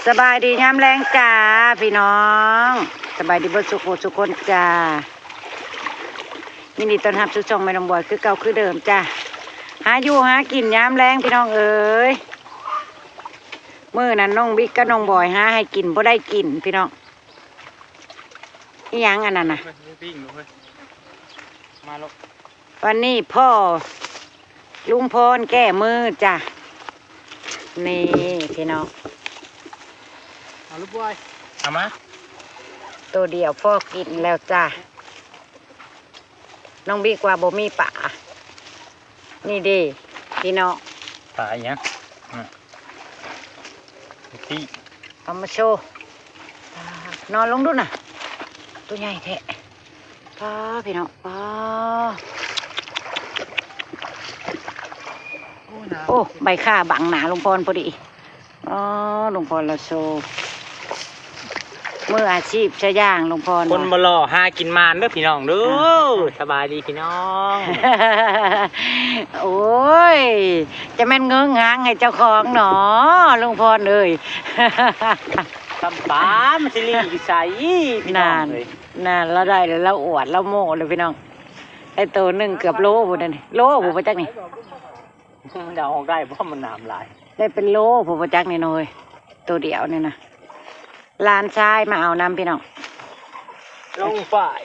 ສະບາຍດີຍາມແລງຈ້າພີ່ນ້ອງ ສະບາຍດີເບິດສູ່ຜູ້ສູ່ຄົນຈ້າ. ຍິນດີຕ້ອນຮັບສູ່ຊ່ອງແມ່ນ້ອງບອຍຄືເກົ່າຄືເດີມຈ້າ. ຫາຢູ່ຫາກິນຍາມແລງພີ່ນ້ອງເອີຍ. ມື້ນັ້ນນ້ອງບິກກັບນ້ອງບອຍຫາໃຫ້ກິນບໍ່ໄດ້ກິນພີ່ນ້ອງ. ອີຫຍັງອັນນັ້ນນະ? ມາໂລດ. ວັນນີ້ພໍ່ລຸງພອນແກ້ມືຈ້າ. ນີ້ພີ່ນ້ອງ ເອົາລູກບອຍ ເອົາມາ ໂຕດຽວພໍກິນແລ້ວຈ້າ. ນ້ອງບິກວ່າບໍ່ມີປາ. ນີ້ເດ້ພີ່ນ້ອງ ປາອີຫຍັງ? ອືມ ນີ້ ເອົາມາໂຊ ນອນລົງດູນະ ໂຕໃຫຍ່ແທ້. ປ້າ ພີ່ນ້ອງ ປ້າ ໂອ້ຍ ໜາວ ໂອ້ ໃບຂ່າບັງໜ້າລຸງພອນພໍດີ. ອໍ ລຸງພອນລາວໂຊ ມືອາຊີບຊະຢ່າງ ລຸງພອນ ຄົນບໍ່ຫຼໍ່ຫາກິນໝານເດີພີ່ນ້ອງເດີ. ສະບາຍດີພີ່ນ້ອງ. ໂອ້ຍ ຈະແມ່ນເງິງຫາງໃຫ້ເຈົ້າຂອງເນາະ ລຸງພອນເອີຍ. ຕຳປາ ມັນຊິລີ້ຢູ່ໃສພີ່ນ້ອງເອີຍ? ນັ້ນ ລາວໄດ້ແລ້ວ ລາວອວດ ລາວໂມ້ເລີຍພີ່ນ້ອງ. ໄດ້ໂຕໜຶ່ງເກືອບໂລພຸ້ນນະນີ້ ໂລພຸ້ນບໍ່ຈັກນີ້. ມັນຈະອອກໄດ້ບໍ່? ມັນໜາມຫຼາຍ ໄດ້ເປັນໂລພຸ້ນບໍ່ຈັກນີ້ນ້ອຍ ໂຕດຽວນີ້ນະ. ຫຼານຊາຍມາເອົານຳພີ່ນ້ອງ ລົງຝ້າຍ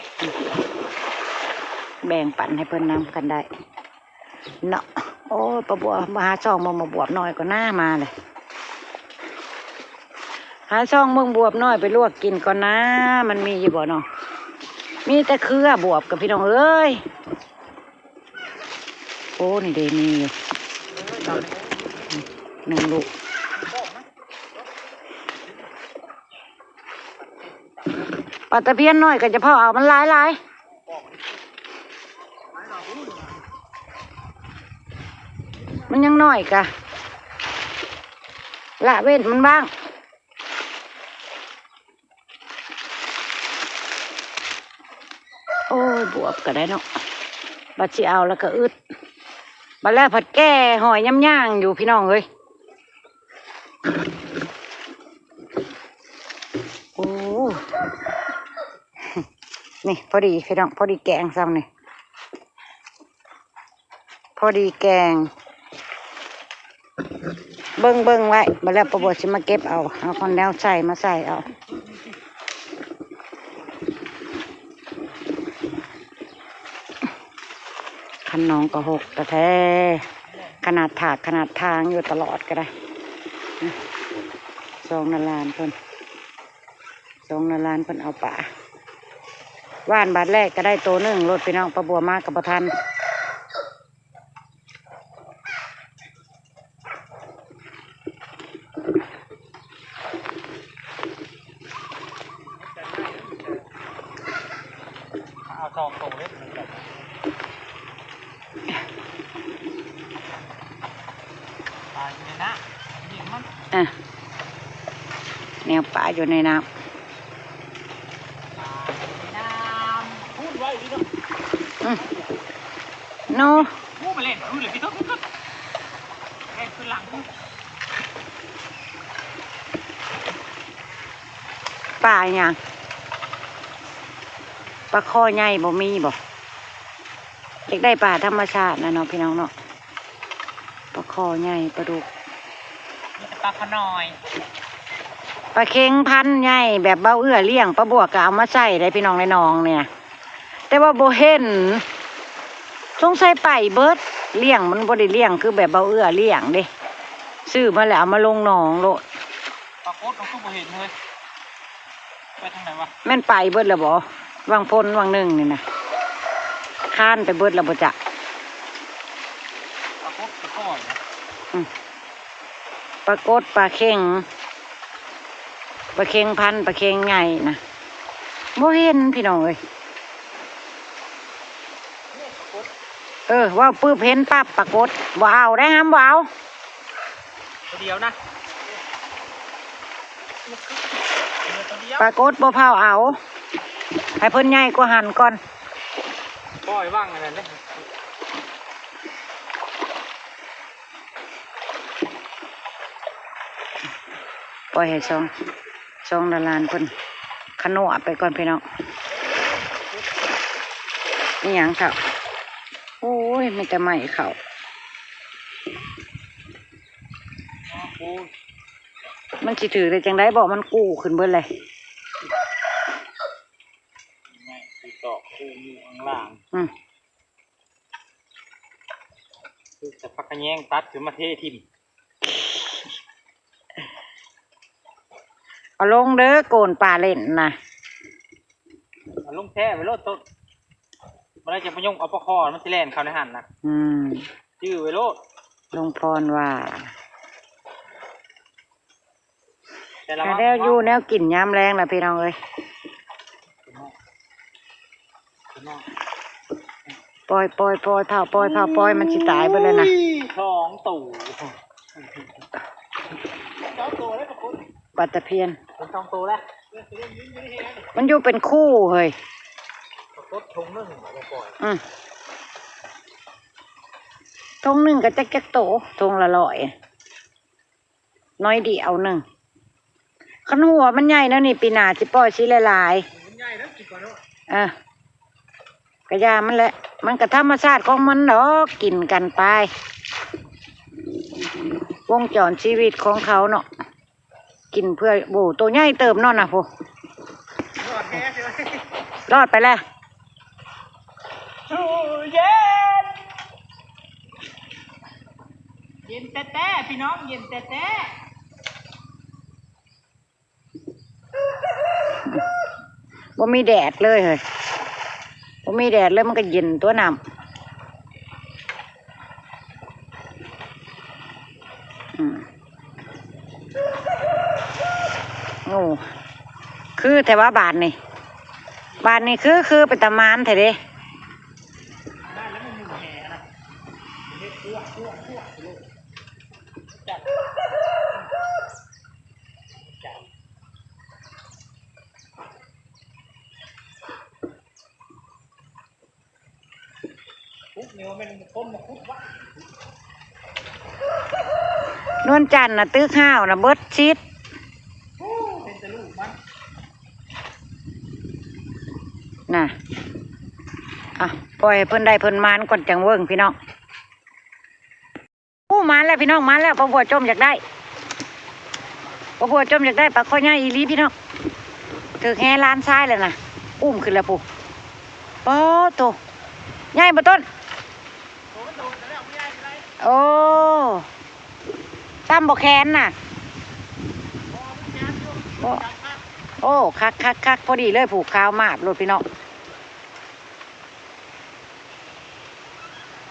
ແບ່ງປັນໃຫ້ເພິ່ນນຳຄັນໄດ້ເນາະ. ໂອ້ຍ ປາບົວ ມາຫາຊ່ອງເບິ່ງໝາກບວບນ້ອຍກ່ອນນາ ມາເລີຍ. ຫາຊ່ອງເບິ່ງບວບນ້ອຍໄປລວກກິນກ່ອນນາ ມັນມີຢູ່ບໍ່ເນາະ? ມີແຕ່ເຄືອບວບກະພີ່ນ້ອງເອີຍ. ໂອ້ ນີ້ເດ ມີຢູ່ໜຶ່ງລູກ. ປາຕະພຽນນ້ອຍກະຈະພໍເອົາ ມັນຫຼາຍໆ ມັນຍັງນ້ອຍກະລະເວັ້ນມັນບ້າງ. ໂອ້ຍ ບວບກະໄດ້ເນາະ ບັດຊິເອົາແລ້ວກະອຶດ ບັດແລ້ວພັດແກ່ຫອຍຍາມຍ່າງຢູ່ພີ່ນ້ອງເອີຍ. ໂອ້ ນີ້ພໍດີພີ່ນ້ອງ ພໍດີແກງຊ່ຳນີ້. ພໍດີແກງ ເບິ່ງໆໄວ້ ບາດແລ້ວປາບົວຊິມາເກັບເອົາ ເອົາຂອງແນວໃສ່ມາໃສ່ເອົາ. ຄັນໜອງກະຫົກແທ້ໆ ຂະໜາດຖາກຂະໜາດທາງຢູ່ຕະຫຼອດກະໄດ້. ສອງນາຫຼານເພິ່ນ ສອງນາຫຼານເພິ່ນເອົາປາ ຫວ່ານບາດແລກກະໄດ້ໂຕໜຶ່ງໂລດພີ່ນ້ອງ ປາບົວມາກະບໍ່ທັນ. ເອົາສອງໂຕເລີຍ ປາຢູ່ໃນນ້ຳ ຍິງມັນ ອ່ະ ແນວປາຢູ່ໃນນ້ຳ ປາຢູ່ໃນນ້ຳ ພຸ້ນໄວ້ຢູ່ເນາະ ອືມ ໂນ ໂອ້ ມາເຫຼັ້ນ ເອົາເລີຍ ພີ່ນ້ອງ ເອົາເລີຍ ແລ່ນຂຶ້ນຫຼັງ ປາອີຫຍັງ? ປາຄໍໃຫຍ່ບໍ່ມີບໍ່? ຢາກໄດ້ປາທຳມະຊາດນະເນາະ ພີ່ນ້ອງເນາະ ປາຄໍໃຫຍ່ ປາດຸກ ມີແຕ່ປາຄໍນ້ອຍ ປາເຄັງພັນໃຫຍ່ ແບບເບົາເອື້ອລ້ຽງ ປາບົວກະເອົາມາໃສ່ໄດ້ພີ່ນ້ອງ ໃນໜອງນີ້ນະ ແຕ່ວ່າບໍ່ເຫັນ ສົງໄສໄປເບິດ ລ້ຽງມັນບໍ່ໄດ້ລ້ຽງຄືແບບເບົາເອື້ອລ້ຽງເດ້ ຊື້ມາແລ້ວເອົາມາລົງໜອງໂລດ. ປາກົດມັນຄືບໍ່ເຫັນເຮີ້ຍ ໄປທາງໃດວະ? ແມ່ນໄປເບິດແລ້ວບໍ່? ຫວ່າງພົນຫວ່າງໜຶ່ງນີ້ນະ ຄານໄປເບິດແລ້ວບໍ່ຈັກ ປາກົດຄືຂ້ອຍນະ ອືມ ປາກົດ ປາເຄັງ ປາເຄັງພັນ ປາເຄັງໃຫຍ່ນະ ບໍ່ເຫັນພີ່ນ້ອງເອີຍ. ເອີ ເວົ້າປຶບເຫັນປັບ ປາກົດ ບໍ່ເອົາໄດ້ຫຳ ບໍ່ເອົາ ໂຕດຽວນະ ປາກົດບໍ່ພາວເອົາ ໃຫ້ເພິ່ນໃຫຍ່ກວ່າຫັ້ນກ່ອນ ປ່ອຍຫວ່າງອັນນັ້ນເດ້. ປ່ອຍໃຫ້ສອງ ສອງຫຼານໆເພິ່ນຂະໜວບໄປກ່ອນພີ່ນ້ອງ. ອີຫຍັງເຖົ້າ? ໂອ້ຍ ມີແຕ່ໄມ້ເຂົ້າ. ມັນຊິຖືກໄດ້ຈັ່ງໃດ ບໍ່ ມັນກູ້ຂຶ້ນເບິດເລີຍ. ນີ້ ຄືຕອກ ຄືຢູ່ຂ້າງລ່າງ. ອືມ ຄືແຕ່ຜັກຂະແຍງຕັດຂຶ້ນມາເທຖິ້ມ. ເອົາລົງເດີ ໂກນປາເຫຼັ້ນນະ. ເອົາລົງແທ້ໄວ້ໂລດຕົ້ນ. ບໍ່ໄດ້ຈະໄປຍົກເອົາປາຄໍ ມັນຊິແລ່ນເຂົ້າໃນຫັ້ນນະ. ອືມ ຈື່ໄວ້ໂລດ. ລຸງພອນວ່າ ແຕ່ລະ ຫາແນວຢູ່ແນວກິນຍາມແລງລະພີ່ນ້ອງເອີຍ. ປ່ອຍ ປ່ອຍ ປ່ອຍ ເຖົ້າ ປ່ອຍ ເຖົ້າ ປ່ອຍ ມັນຊິຕາຍເບິດແລ້ວນະ. ໂອ້ຍ ສອງໂຕ ສອງໂຕແລ້ວປາກົດ ປາຕະພຽນ ເປັນສອງໂຕແລ້ວ. ມັນຢູ່ເປັນຄູ່ເຮີ້ຍ. ປາກົດຖົງໜຶ່ງບໍ່ປ່ອຍ. ອືມ ຖົງໜຶ່ງກໍຈັກ ຈັກໂຕ ຖົງລະຮ້ອຍ. ໜ້ອຍດຽວໜຶ່ງ. ຄັນຫົວມັນໃຫຍ່ແນວນີ້ ປີໜ້າຊິປ່ອຍຊິຫຼາຍໆ. ມັນໃຫຍ່ແລ້ວກິນກ່ອນເນາະ. ເອີ ກະຢ່າມັນແຫຼະ ມັນກະທຳມະຊາດຂອງມັນດອກ ກິນກັນໄປ ວົງຈອນຊີວິດຂອງເຂົາເນາະ. ກິນເພື່ອ ໂອ້ ໂຕໃຫຍ່ເຕີບເນາະນະ ໂອ້ ລອດແທ້ເຊີຍ ລອດໄປແລ້ວ. ໂອ້ ເຢັນ ເຢັນແຕ່ໆ ພີ່ນ້ອງ ເຢັນແຕ່ໆ. ບໍ່ມີແດດເລີຍເຮີ້ຍ ບໍ່ມີແດດເລີຍ ມັນກໍເຢັນຕົວະນ້ຳ. ອືມ ໂອ້ ຄືແທ້ວ່າບາດນີ້ ບາດນີ້ຄື ຄືເປັນຕາໝານແທ້ເດ້. ນວນຈັນນະ ຕຶກຮ້າວນະ ເບິດຊິດ. ນະ ອ່ະ ປ່ອຍໃຫ້ເພິ່ນໄດ້ເພິ່ນໝານກ່ອນ ຈັ່ງເບິ່ງພີ່ນ້ອງ. ໂອ້ ມາແລ້ວພີ່ນ້ອງ ມາແລ້ວ. ປາບົວຈົ່ມຢາກໄດ້ ປາບົວຈົ່ມຢາກໄດ້ປາຄໍໃຫຍ່ອີ່ຫຼີພີ່ນ້ອງ. ຖືກແຫຫຼານຊາຍແລ້ວນະ ອຸ້ມຂຶ້ນແລ້ວພຸ້ນ. ປາໂທ້ ໃຫຍ່ບໍ່ຕົ້ນ? ໂອ້ ຊ້ຳບໍ່ແຂນນະ. ໂອ້ ໂອ້ ຄັກໆໆ ພໍດີເລີຍ ຜູກຂາວມາບໂລດພີ່ນ້ອງ.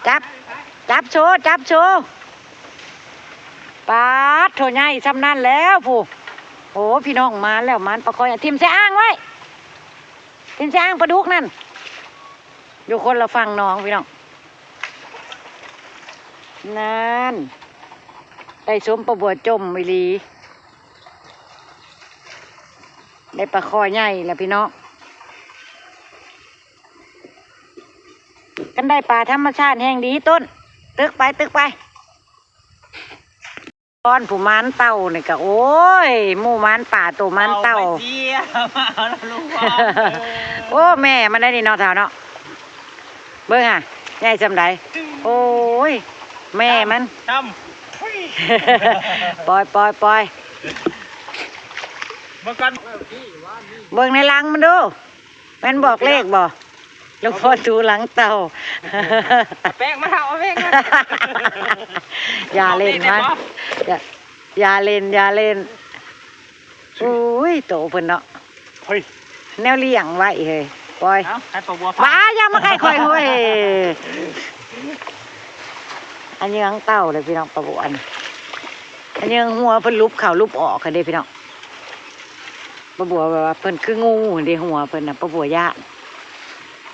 ຈັບ ຈັບໂຊ ຈັບໂຊ. ປາດໂທ້ ໃຫຍ່ຊ່ຳນັ້ນແລ້ວພຸ້ນ. ໂອ້ ພີ່ນ້ອງ ມາແລ້ວ ມານປາຄໍ ຖິ້ມໃສ່ອ່າງໄວ້ ຖິ້ມໃສ່ອ່າງປາດຸກນັ້ນ. ຢູ່ຄົນລະຝັ່ງໜອງພີ່ນ້ອງ. ນັ້ນ ໄດ້ຊົມປາບົວຈົ່ມອີ່ຫຼີ. ໄດ້ປາຄໍໃຫຍ່ແລ້ວພີ່ນ້ອງ. ຄັນໄດ້ປາທຳມະຊາດແຮ່ງດີຕົ້ນ. ຕຶກໄປ ຕຶກໄປ. ຕອນຜູ້ມານເຕົ່ານີ້ກະ ໂອ້ຍ ໝູ່ມານປາໂຕມານເຕົ່າ. ເອົາໄປເຈຍມາເອົາລະລູກ. ໂອ້ ແມ່ມັນໄດ້ນີ້ເນາະ ທ້າວເນາະ. ເບິ່ງຫາ ໃຫຍ່ຊ່ຳໃດ. ໂອ້ຍ ແມ່ມັນ ຊ້ຳ ປ່ອຍ ປ່ອຍ ປ່ອຍ. ເບິ່ງກ່ອນ ເບິ່ງໃນຫຼັງມັນດູ. ແມ່ນບອກເລກບໍ່? ຫຼວງພໍ່ຕູຫຼັງເຕົ່າ. ເອົາແປ້ງມາ ເອົາແປ້ງມາ. ຢ່າເຫຼັ້ນມັນ ຢ່າ ຢ່າເຫຼັ້ນ ຢ່າເຫຼັ້ນ. ໂອ້ຍ ໂຕເພິ່ນເນາະ. ເຮີ້ຍ ແນວລ້ຽງໄວ້ເຮີ້ຍ. ປ່ອຍ ເອົາໃຫ້ປາບົວ ບ້າ ຢ່າມາໃກ້ຂ້ອຍເຮີ້ຍ. ອັນນີ້ຫຼັງເຕົ່າເດ້ພີ່ນ້ອງ ປາບົວອັນ ອັນນີ້ຫົວເພິ່ນຫຼຸບເຂົ້າຫຼຸບອອກຫັ້ນເດ້ພີ່ນ້ອງ. ປາບົວແບບວ່າເພິ່ນຄືງູເດ້ ຫົວເພິ່ນນະ ປາບົວຢ້ານ.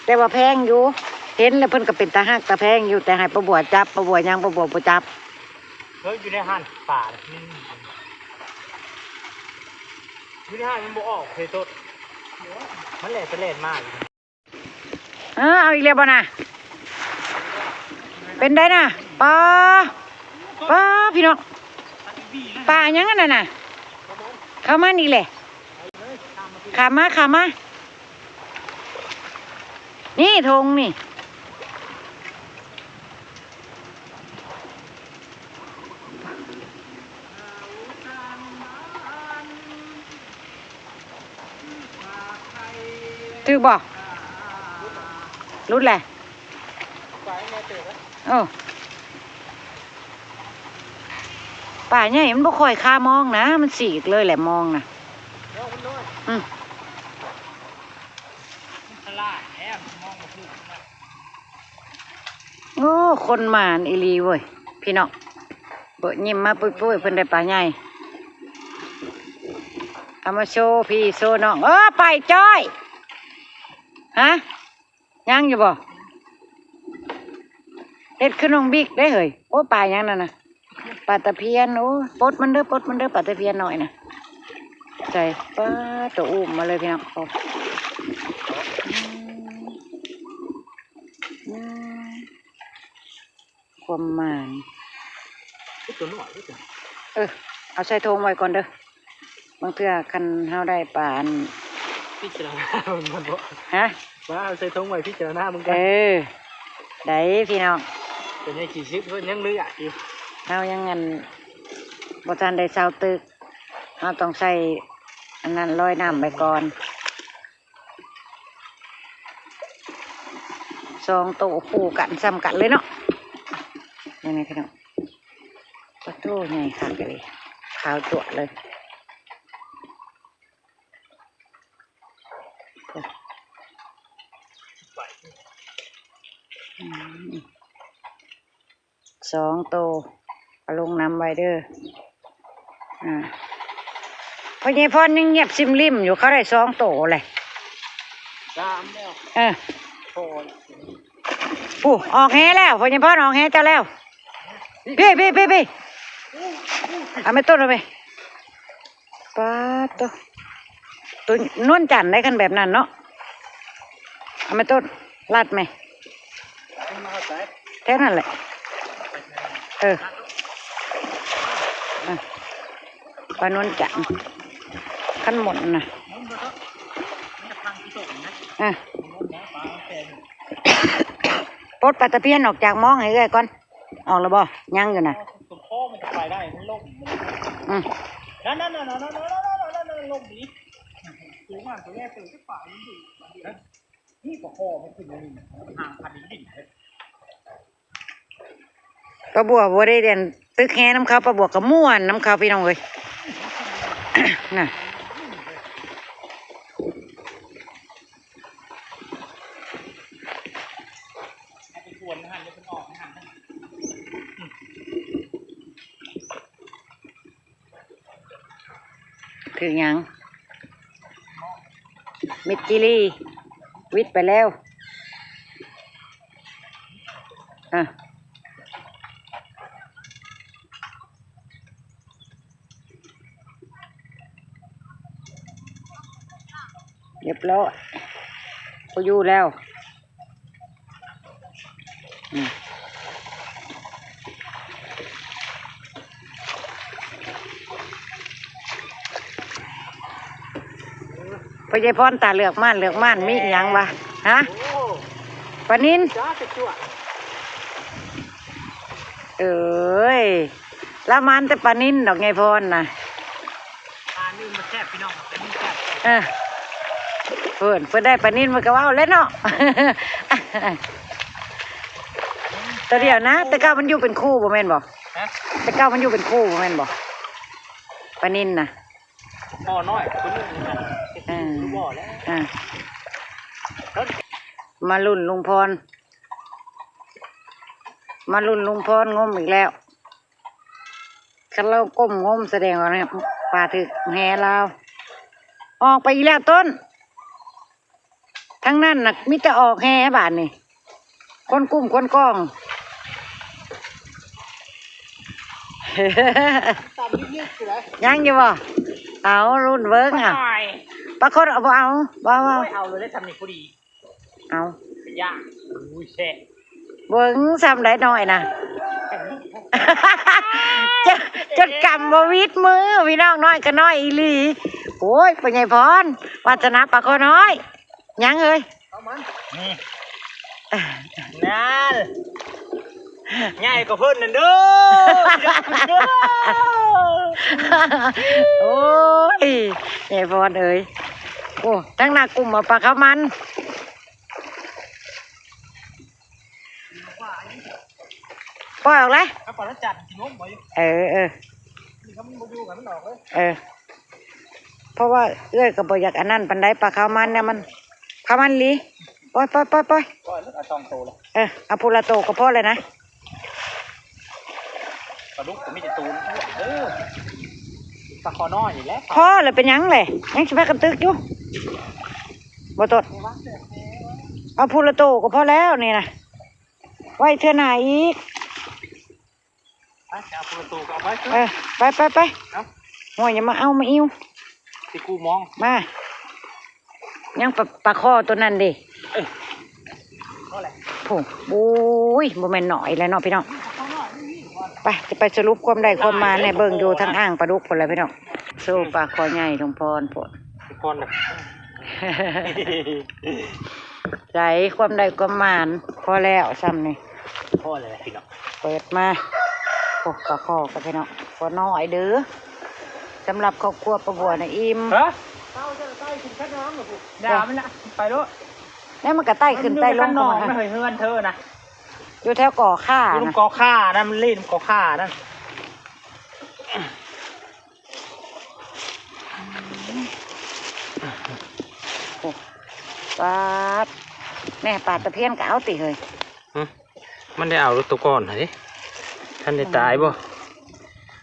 ແຕ່ວ່າແພງຢູ່ ເຫັນແລ້ວເພິ່ນກໍເປັນຕາຮັກຕາແພງຢູ່ ແຕ່ໃຫ້ປາບົວຈັບ ປາບົວຍັງ ປາບົວບໍ່ຈັບ. ເຮີ້ຍ ຢູ່ໃນຫັ້ນປາ ຢູ່ໃນຫັ້ນມັນບໍ່ອອກເລີຍໂຕດ. ມັນແລ່ນໄປແລ່ນມາ. ເອີ ເອົາອີກແລ້ວບໍ່ນະ? ເປັນໄດນະ? ປາ ປາ ພີ່ນ້ອງ ປາຫຍັງອັນນັ້ນນະ? ເຂົ້າມານີ້ແຫຼະ ຂ້າມມາ ຂ້າມມາ ນີ້ຖົງນີ້. ຖືກບໍ່? ຫຼຸດແຫຼະ. ເອີ ປາໃຫຍ່ມັນບໍ່ຄ່ອຍຄາມອງນະ ມັນສີກເລີຍແຫຼະມອງນະ. ອືມ ມັນສະຫຼາດແທ້ ມັນມອງບໍ່ຖືກ. ໂອ້ ຄົນໝານອີ່ຫຼີເວີຍ ພີ່ນ້ອງ. ເບິ່ງ ຍິ້ມມາປຸ້ຍໆ ເພິ່ນໄດ້ປາໃຫຍ່. ເອົາມາໂຊພີ່ໂຊນ້ອງ. ເອີ ໄປຈ້ອຍ ຮະ ຍັງຢູ່ບໍ່? ເຮັດຄືນ້ອງບິກເດ້ເຮີ້ຍ. ໂອ້ ປາຫຍັງນັ້ນນະ? ປາຕະພຽນ. ໂອ້ ປົດມັນເດີ ປົດມັນເດີ ປາຕະພຽນນ້ອຍນະ. ໃສ່ ປາ ໂຕອຸ້ມມາເລີຍພີ່ນ້ອງ. ໂອ້ ອືມ ອືມ ຄວາມໝານ ເອີ ເອົາໃສ່ຖົງໄວ້ກ່ອນເດີ. ບາງເທື່ອຄັນເຮົາໄດ້ປາ ອັນ ພິຈາລະນາມັນບໍ່ ຮະ ວ່າເອົາໃສ່ຖົງໄວ້ພິຈາລະນາເບິ່ງກ່ອນ. ເອີ ໄດ້ພີ່ນ້ອງ ເປັນຫຍັງຂີ້ຊຶກ ເພິ່ນຍັງເລືອກຢູ່. ເຮົາຍັງ ອັນ ບໍ່ທັນໄດ້ເຊົາຕຶກ ເຮົາຕ້ອງໃສ່ ອັນນັ້ນ ລອຍນ້ຳໄວ້ກ່ອນ. ສອງໂຕຄູ່ກັນສ່ຳກັນເລີຍເນາະ. ນີ້ ນີ້ພີ່ນ້ອງ ປາໂທ້ ໃຫຍ່ຄັກອີ່ຫຼີ ຂາວຈັ້ວະເລີຍ. ອືມ ສອງໂຕ ເອົາລົງນ້ຳໄວ້ເດີ. ອ່າ ພໍ່ໃຫຍ່ພອນຍັງງຽບຊິມລິມຢູ່ ເຂົາໄດ້ສອງໂຕແຫຼະ ສາມແລ້ວ. ເອີ ພໍ ຜູ້ ອອກແຫແລ້ວ ພໍ່ໃຫຍ່ພອນອອກແຫເຈົ້າແລ້ວ. ເພີ້ ເພີ້ ເພີ້ ເພີ້ ເອົາແມ່ຕົ້ນ ເອົາແມ່. ປາດໂທ້ ໂຕນວນຈັນໄດ໋ ຄັນແບບນັ້ນເນາະ. ເອົາແມ່ຕົ້ນ ລັດແມ່ ແຖວນັ້ນແຫຼະ. ເອີ ອ່ະ ປານວນຈັນ ຄັນໝົດນະ. ອ່ະ ປົດປາຕະພຽນອອກຈາກມອງໃຫ້ເອື້ອຍກ່ອນ. ອອກແລ້ວບໍ່? ຍັງຢູ່ນະ. ຕົວຄໍມັນຈະໄປໄດ້ ມັນລົ້ມ. ອືມ ນັ້ນໆໆໆໆໆ ລົ້ມນີ້. ໂຕງາມ ໂຕໃຫຍ່ ໂຕຈັກປາມັນຢູ່. ນີ້ປາຄໍມັນຂຶ້ນຢູ່ນີ້ ມັນຫາງພັນດິນເດ້. ປາບົວບໍ່ໄດ້ ອັນ ຕຶກແຫນຳເຂົາ ປາບົວກໍມ່ວນນຳເຂົາ ພີ່ນ້ອງເອີຍ ນະ. ຖືກຫຍັງ? ມິດຈີລີ ວິດໄປແລ້ວ. ອ່ະ ຮຽບຮ້ອຍ ບໍ່ຢູ່ແລ້ວ. ອືມ ພໍ່ໃຫຍ່ພອນ ຕາເລືອກມ່ານ ເລືອກມ່ານ ມີອີ່ຫຍັງວະ? ຮະ? ໂອ້ ປານິນ ຈ້າ ຈະຈົວະ. ເອີຍ ລາວມານແຕ່ປານິນດອກ ຍາຍພອນນະ. ປານີ້ມັນແຊບພີ່ນ້ອງ ປານີ້ແຊບ. ເອີ ເພິ່ນ ເພິ່ນໄດ້ປານິນ ເພິ່ນກໍເວົ້າແຫຼະເນາະ. ໂຕດຽວນະ ແຕ່ເກົ່າມັນຢູ່ເປັນຄູ່ບໍ່ແມ່ນບໍ່? ຮະ? ແຕ່ເກົ່າມັນຢູ່ເປັນຄູ່ບໍ່ແມ່ນບໍ່? ປານິນນະ ບໍ່ນ້ອຍ ຄືໜຶ່ງນະ. ເອີ ບໍ່ແລ້ວ ອ່າ ມາລຸ້ນລຸງພອນ ມາລຸ້ນລຸງພອນງົມອີກແລ້ວ. ຄັນລາວກົ້ມງົມ ສະແດງວ່າປາຖືກແຫລາວ. ອອກໄປອີກແລ້ວຕົ້ນ ທາງນັ້ນນະ ມີແຕ່ອອກແຫບາດນີ້ ຄົນກຸ້ມຄົນກ້ອງ. ຍັງຢູ່ບໍ່? ເອົາ ລຸ້ນເບິ່ງ ເອົາ ປາຄົດເອົາ ບໍ່ເອົາ ບໍ່ເອົາ ເອົາ ເອົາເລີຍ ຊຳນີ້ພໍດີ. ເອົາ ໄປຍ່າງ ອຸ້ຍ ແຊບ. ເບິ່ງຊ່ຳໃດນ້ອຍນະ ຈົນ ຈົນກຳບໍ່ຫວິດມື ພີ່ນ້ອງ ນ້ອຍກໍນ້ອຍອີ່ຫຼີ. ໂອ້ຍ ພໍ່ໃຫຍ່ພອນ ວາສະໜາປາຄໍນ້ອຍ ຍັງເອີຍ ນີ້ ນັ້ນ ໃຫຍ່ກວ່າເພິ່ນນັ້ນເດີ ໂອ້ຍ ຍາຍພອນເອີຍ ໂອ້ ທັງໜ້າກຸ້ມເອົາປາເຂົ້າມັນ ປ່ອຍອອກເລີຍ ເອີ ເອີ ເອີ ເພາະວ່າເອື້ອຍກໍບໍ່ຢາກອັນນັ້ນປານໃດ ປາເຂົ້າມັນນະ ມັນ ເຂົ້າມັນອີ່ຫຼີ ປ່ອຍ ປ່ອຍ ປ່ອຍ ປ່ອຍ ເອີ ເອົາຜູ້ລະໂຕກໍພໍແລ້ວນະ ປາດຸກກໍມີແຕ່ໂຕອ້ວນເດີ ປາຄໍນ້ອຍນີ້ແຫຼະ ພໍແລ້ວ ເປັນຫຍັງແຫຼະ ຍັງຊິພາກັນຕຶກຢູ່ ບໍ່ຕົດ ເອົາຜູ້ລະໂຕກໍພໍແລ້ວນີ້ນະ ໄວ້ເທື່ອໜ້າອີກ ໄປ ເອົາຜູ້ລະໂຕກໍເອົາໄປ ເອີ ໄປ ໄປ ໄປ ເອົາ ໂອ້ຍ ຢ່າມາເອົາມາອີ່ວ ຊິກູມອງ ມາ ຍັງປາ ປາຄໍຕົວນັ້ນເດ້ ເອີ ພໍແລ້ວ ໂອ້ຍ ບໍ່ແມ່ນໜ້ອຍແລ້ວເນາະພີ່ນ້ອງ ໄປ ຈະໄປສະຫຼຸບຄວາມໄດ້ຄວາມມານໃຫ້ເບິ່ງຢູ່ທາງອ່າງປາດຸກພຸ້ນແຫຼະພີ່ນ້ອງ ໂຊປາຄໍໃຫຍ່ຫຼວງພອນພຸ້ນ ພອນນະ ໃສ ຄວາມໄດ້ຄວາມມານ ພໍແລ້ວຊ່ຳນີ້ ພໍແລ້ວພີ່ນ້ອງ ເປີດມາ ໂອ້ ປາຄໍກັບພີ່ນ້ອງ ພໍນ້ອຍເດີ ສຳລັບຄອບຄົວປ້າບົວນະ ອີ່ມ ຮະ ດາວມັນນະ ໄປໂລດ ແລ້ວມັນກໍໄຕ່ຂຶ້ນໄຕ່ລົງ ມັນຢູ່ຂ້າງນອກນະ ເຮີຍ ເຮືອນເທີນະ ຢູ່ແຖວກໍຂ້າ ຢູ່ນຳ ນະ ກໍຂ້ານະ ມັນຫຼິ້ນກໍຂ້ານະ ໂອ້ ປາດ ແນ່ ປາຕະພຽນກໍເອົາຕິເຮີຍ ຫຶ ມັນໄດ້ເອົາໂຕກ່ອນຫັ້ນເດ້ ທັນໄດ້ຕາຍບໍ່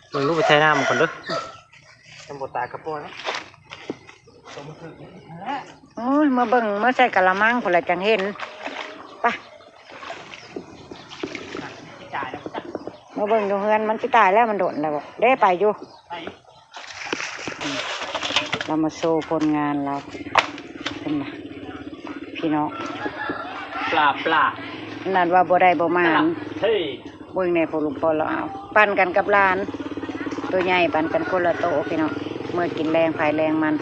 ເບິ່ງດູ ໄປຖ່າຍນ້ຳມັນກ່ອນເດີ ມັນບໍ່ຕາຍກໍປ່ອຍ ໂອ້ຍ ເມືອເບິ່ງ ເມືອໃສ່ກະລະມັງພຸ້ນລະຈັ່ງເຫັນ ໄປ ເມືອເບິ່ງຢູ່ເຮືອນ ມັນຊິຕາຍແລ້ວ ມັນດົນແລ້ວ ເດ້ ໄປຢູ່ ລາວມາໂຊຜົນງານລາວ ເຫັນບໍ່ ພີ່ນ້ອງ ປາ ປາ ອັນນັ້ນວ່າບໍ່ໄດ້ບໍ່ໝານ ເຮີ້ຍ ເບິ່ງແນ່ ພໍ່ລຸງພໍ່ລາວ ເອົາ ປັນກັນກັບຫຼານ ໂຕໃຫຍ່ປັນກັນຄົນລະໂຕ ພີ່ນ້ອງ ເມືອກິນແລງໃຜແລງມັນ.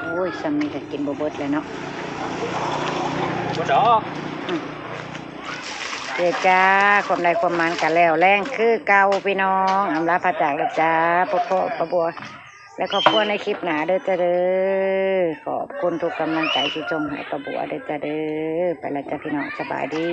ໂອ້ຍ ຊ່ຳນີ້ກໍກິນບໍ່ເບິດແລ້ວເນາະ ບໍ່ເບິດດອກ ອືມ ເດຈ້າ ຄວາມໄດ້ຄວາມໝານກໍແລ້ວແລງຄືເກົ່າ ພີ່ນ້ອງ ອຳລາພາຈາກແລ້ວຈ້າ ພົບພໍ້ປ້າບົວ ແລະ ຄອບຄົວໃນຄລິບໜ້າເດີຈ້າເດີ ຂອບຄຸນທຸກກຳລັງໃຈທີ່ສົ່ງໃຫ້ປ້າບົວເດີຈ້າເດີ ໄປແລ້ວຈ້າ ພີ່ນ້ອງ ສະບາຍດີ.